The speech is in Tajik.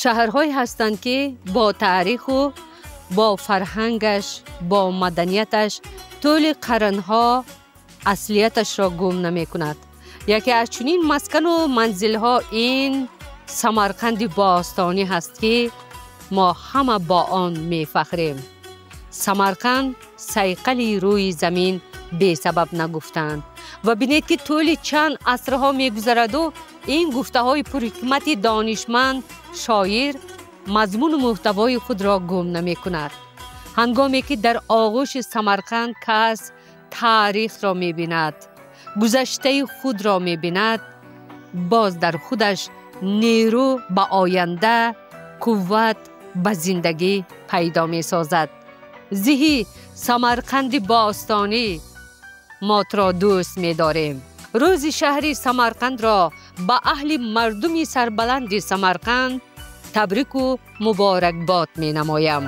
Шаҳрҳое ҳастанд, ки бо таъриху бо фарҳангаш, бо маданияташ тӯли қарнҳо аслияташро гум намекунад. Яке аз чунин маскану манзилҳо ин Самарқанди бостонӣ ҳаст, ки мо ҳама бо он мефахрем. Самарқанд сайқали рӯи замин бесабаб нагуфтанд. Ва бинед, ки тӯли чанд асрҳо мегузараду ин гуфтаҳои пурҳикмати донишманд шоир мазмуну муҳтавои худро гум намекунад. Ҳангоме ки дар оғӯши Самарқанд кас таърихро мебинад, гузаштаи худро мебинад, боз дар худаш нерӯ ба оянда, қувват ба зиндагӣ пайдо месозад. Зиҳи Самарқанди бостонӣ, мо туро дӯст медорем. Рӯзи шаҳри Самарқандро ба аҳли мардуми сарбаланди Самарқанд табрику муборакбод менамоям.